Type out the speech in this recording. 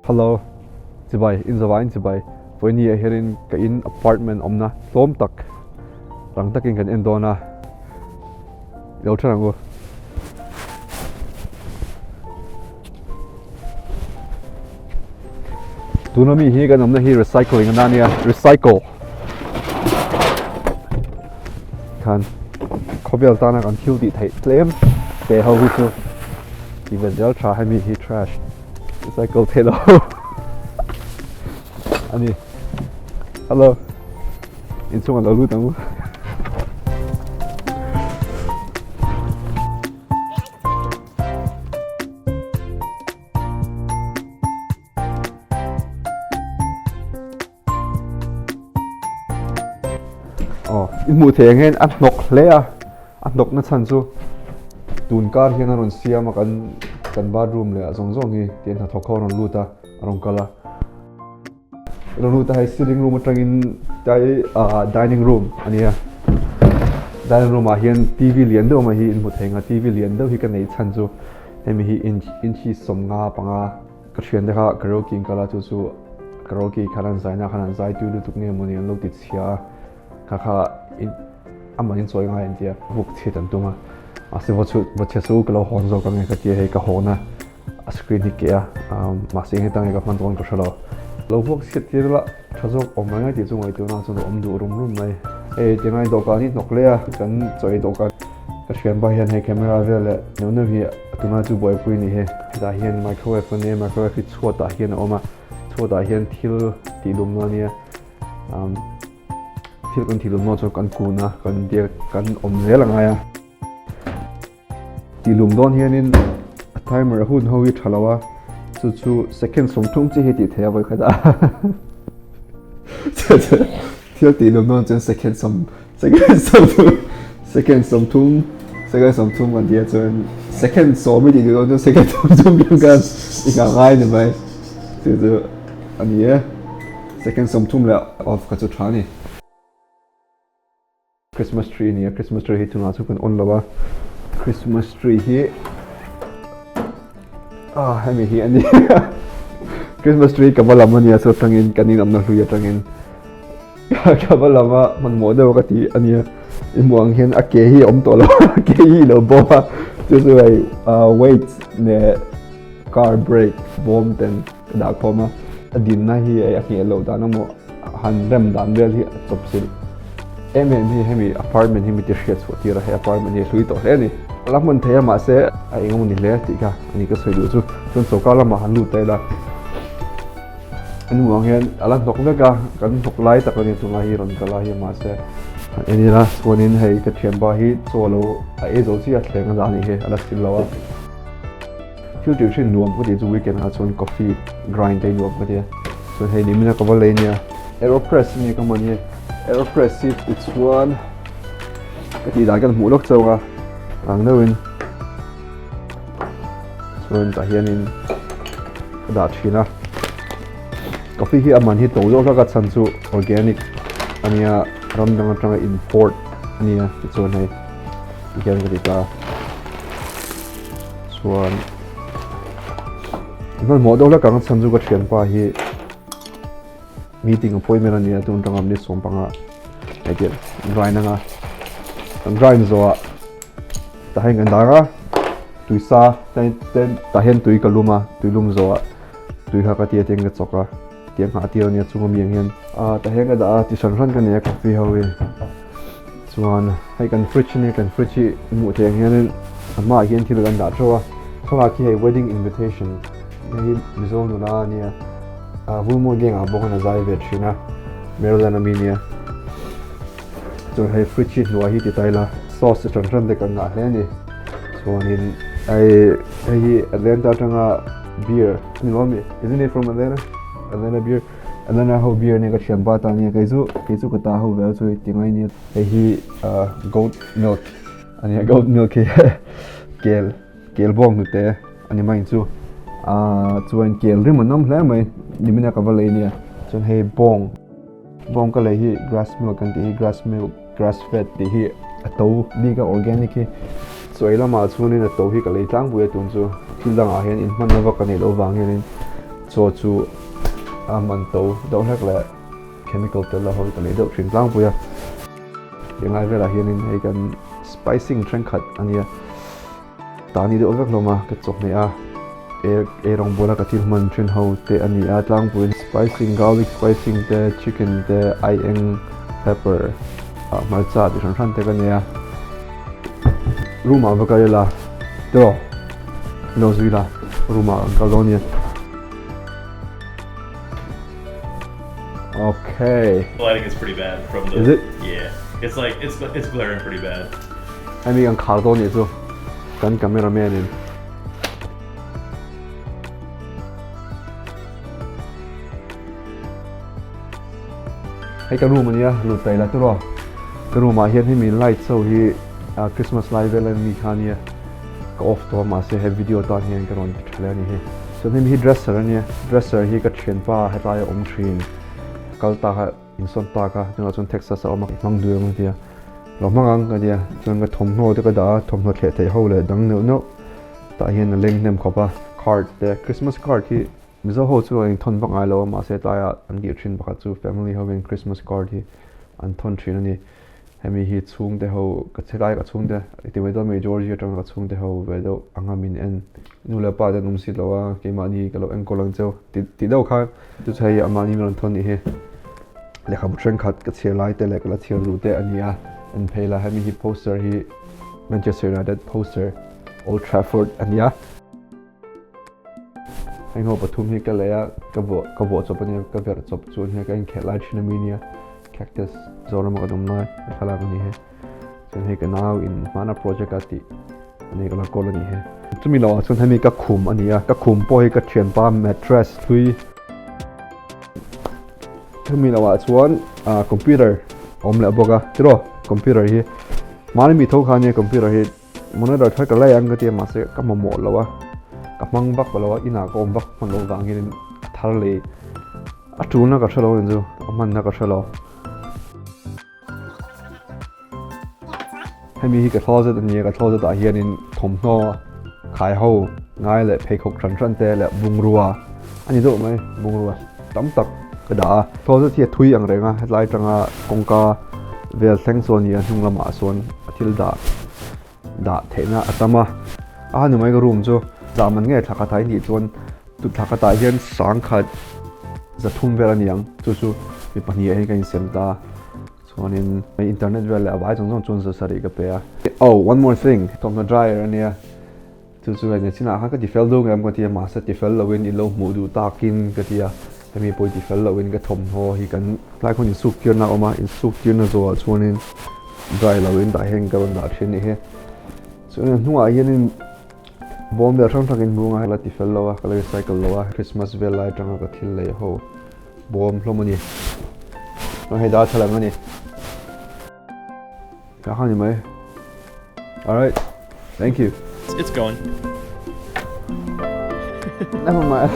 Hello chibai in zawah in chibai vawiini ah hianin ka in apartment awmna tlawm tak rang takin kan en dawn a ilo then ang u. Tuna mi hi kan awmna hi recycling a nia recycle khan khawvel tana kan thil tih theih tlem te ho hi chu tih ve zel tha hemi hi trash recycle theih lo a ni hello inchhungah lo lut ang u. Aw i hmuh theih ang hian a hnawk hle a a hnawk na chhan chu tun kar hian a rawn siam a kan kan bathroom leh ah zawng zawng hi tiang hnathawk ho a rawn lut a a rawn kal a a rawn lut a hei sitting room atangin tlai ah dining room a nia dining room ah hian t v lian deuh mai hi in hmu thei ang a t v lian deuh hi ka neih chhan chu hemi hi inch inch hi 55 Ka thiante kha karaoke in kal a, chu chu karaoke khan an zaina khan an zai tui lutuk nge mawni an lo ti chhia a, kha kha amah in chawi ngai an ti a, vuk chhiat an tum a, mahse vaw chhut vaw chhe chu ka lo hawn zawk ange ka ti a, hei ka hawn a, a screen hi keh a, mahse eng hetang nge ka hman dawn ka hre lo. Lo vuak chhiat tir la tha zawk awm mai ngai tih chu ngaihtuahna chuan a awm duh rum rum mai. Hei tingai dawhkan hi hnawk hle a, kan chaw ei dawhkan. Ka thian pa hian hei camera vel leh neuh neuh hi a tunah chu buaipui a ni hi. Hetah hian microwave a nia, microwave hi chhuatah hian a awm a, chhuatah hian thil tih lumna a nia umm thil kan tih lumna chu kan kun a, kan biak kan awm zel a ngai a. Tih lum dawn hianin a timer a hun ho hi tha lo a, chu chu second 30 chi hi tih theih a vawikhat a. Thil tih lum dawn chuan second sawm Second 30 second 30 second 30 kan tia chuan second 10 i tih duh dawn chuan second 30 piang khan i nghah ngai ni mai chu chu a ni e second 30 leh off kha chu tha a ni. Christmas tree a ni a Christmas tree hi tunah chu kan on lo a Christmas tree hi ah hemi hi a ni Christmas tree ka va lam a nia chu atangin kan inawmna hlui atangin. Ka va lama hmanhmawh deuh ka ti a nia i hmuh ang hian a ke hi a awm tawh lo a ke hi ilo bawm a chu chu hei weight leh car brake bawm ten ka dah khawm a a dinna hi hei a ngheh loh dan emaw han rem dan vel hi a chawp chilh em em hi hemi apartment hi mi ti hriat chhuah tir a hei apartment hi a hlui tawh hle a ni a la hman thei a mahse a eng emaw ni hle tih kha a ni ka sawi duh chu chuan choka lamah han lut ta ila. An hmuh ang hian a la hnawk vek a, kan hnawk lai tak a ni chunga hi rawn kal a hi mahse han en ila chuanin hei ka thianpa hi chaw lo a ei zo chiah a thleng a dah a nih hi a la sil lo a. Thil tih thin nuam ka tih chu weekend ah chuan coffee grind te hi nuam ka ti a, chuan hei nimin a ka va lei nia aeropress a ni ka hman hi aeropress hi tichuan ka tih dan kan hmuh lawk chauh a ang deuhin. Chuan tah hianin ka dah thin a coffee hi a man hi to zawk hlak a chhan chu organic a nia ram dang atanga import a nia tichuan hei ti hian ka ti ta chuan hmanhmawh deuh hlek ang a chhan chu ka thianpa hi meeting appointment a nia tun atanga minute 15 hei tiang grind anga kan grind zawhah Tah hian kan dar a, tui sa ten tah hian tui ka lum a, tui lum zawh ah tui kha ka tia tiang ka chawk a, tiang nghah tir a nia chung ami ang hian. Ah tah hian ka dah a, ti hran hran ka nei a coffee ho hi. Chuan hei kan fridge a nia, kan fridge hi hmuh theih ang hianin a hmaah hian thil kan dah theuh a, thlalak hi hei wedding invitation hei hi Mizo nula a nia, ah Vulmawi gang ah bawk hian a zai ve thin a, Maryland ami nia. Chuan hei fridge hi hnuai hi ti ta ila sauce chi hran hran te kan ngah hle a ni chuanin hei hei hi Atlanta atanga beer ni lo ami isn't it from Atlanta Atlanta beer Atlanta ho beer nia ka thian pa ta nia kei chu kei chu ka ta ho vel chu ti ngai nia hei hi goat milk a nia goat milk hi kel kel bawng hnute a ni mai chu ah chuan kel rim an awm hle mai nimina ka va lei nia chuan hei bawng. Bawng ka lei hi grass milk kan tih hi grass milk grass fed tih hi a to bik a organic hi chawi lamah chuanin a to hi ka lei tlangpui a tun chu thil dangah hian inhmanna vak ka neih loh vang hianin. Chaw chu a man to deuh hlek leh chemical tel la ho hi ka lei deuh thin tlangpui a. Tiang lai velah hianin hei kan spicing thenkhat a nia. Ta ni deuh vek hlawm a, ka chawhmeh a, ei rawng bawla ka thil hman thin ho te a ni a, tlangpuiin spicing, garlic spicing te, chicken te, aieng, pepper ah hmarcha ti hran hran te ka nei a. Room ah va kal ila tiraw ilo zui la room ah kan kal dawn nia. Okay. The lighting is pretty bad from the Is it? Yeah. It's like it's it's glaring pretty bad. Hemi kan khar dawn nih chu kan camera man in. Hei ka room ania lut ta ila turaw. Ka room ah hian hemi light ho hi Christmas lai vel ami kha ania ka off tawh a mahse he video tan hian ka rawn ti tha leh a ni hi. Chuan hemi hi dresser ania dresser hi ka thianpa hetlai a awm thin kal ta kha insawn ta kha chungah chuan Texas a awm a hmang duh ang a tia lo hmang ang ka tia chuan ka thawmhnaw te ka dah a thawmhnaw thleh theih ho leh dang neuh neuh tah hian a leng hnem khawp a card te Christmas card hi Mizo ho chu an inthawn vak ngai lo a mahse tlaiah an tih thin pakhat chu family hovin Christmas card hi an thawn thin a ni. Hemi hi chhungte ho ka che lai ka chhungte ti mai dawn mai Georgia atanga ka chhungte ho ve deuh anga min en nu leh pa te an awm si lo a keimahni ka lo enkawl ang cheu ti tih deuh khan chu chu hei amahni min rawn thawn nih hi lehkhabu thenkhat ka chhiar lai te leh ka la chhiar duh te a ni a en phei la hemi hi poster hi Manchester United poster Old Trafford a ni a. Heng ho pathum hi ka lei a, ka vuah ka vuah chawp a nia, ka verh chawp chu a nia, ka inkhelh lai thin ami nia, cactus Zorama ka dawm lai a thlalak a ni he. Chuan hei ka nau in hmana project a tih a ni ka la kawl a ni he. Chumi lohah chuan hemi ka khum a ni a, ka khum pawh hi ka thianpa mattress hlui chumi lohah chuan ah computer a awm leh bawk a tiraw computer hi mahni mi tho kha ania computer hi. Monitor thar ka lai ang ka ti a mahse ka mamawh lo a, ka hmang vak lo a, inah ka awm vak hman loh vang hianin a thar leh a tulna ka hre lo a ni chu, a hmanna ka hre lo. Hemi hi ka closet a ni a, ka closet ah hianin thawmhnaw khai ho ngai leh pheikhawk hran hran te leh bungrua a ni deuh mai, bungrua tam tak ka dah a. Closet hi a thui ang reng a, hetlai atanga kawngka vel thleng chu a ni a, hnung lamah chuan a thil dah dah theihna a tam a. A ni mai ka room chu zah man nge thla khat ah i nih chuan tu thla khat ah hian sangkhat zathum vel a ni ang chu chu mi pahnih ah hian ka insem ta a chuanin internet vel leh a vai zawng zawng chuan za sarih ka pe a. Oh one more thing thawmhnaw dryer a nia. Chu chu hei chinah khan ka tifel deuh ngem ka ti a, mahse tifel loin i lo hmuh duh takin ka ti a, hemi pawh i tifel loin ka thawmhnaw hi kan tlai khawn insuk tirna a awm a, insuk tirna zawhah chuanin dry loin dah hian ka rawn dah thin a ni hi. Chuan a hnungah hianin bawm vel hrang hrangin hmung a, ka la tifel lo a, ka la recycle lo a, Christmas vel lai atanga ka thil lei ho bawm hlawm a ni. Chuan hei darthlalang a ni. Ka kha ni mai. Alright. Thank you. It's going. Never mind.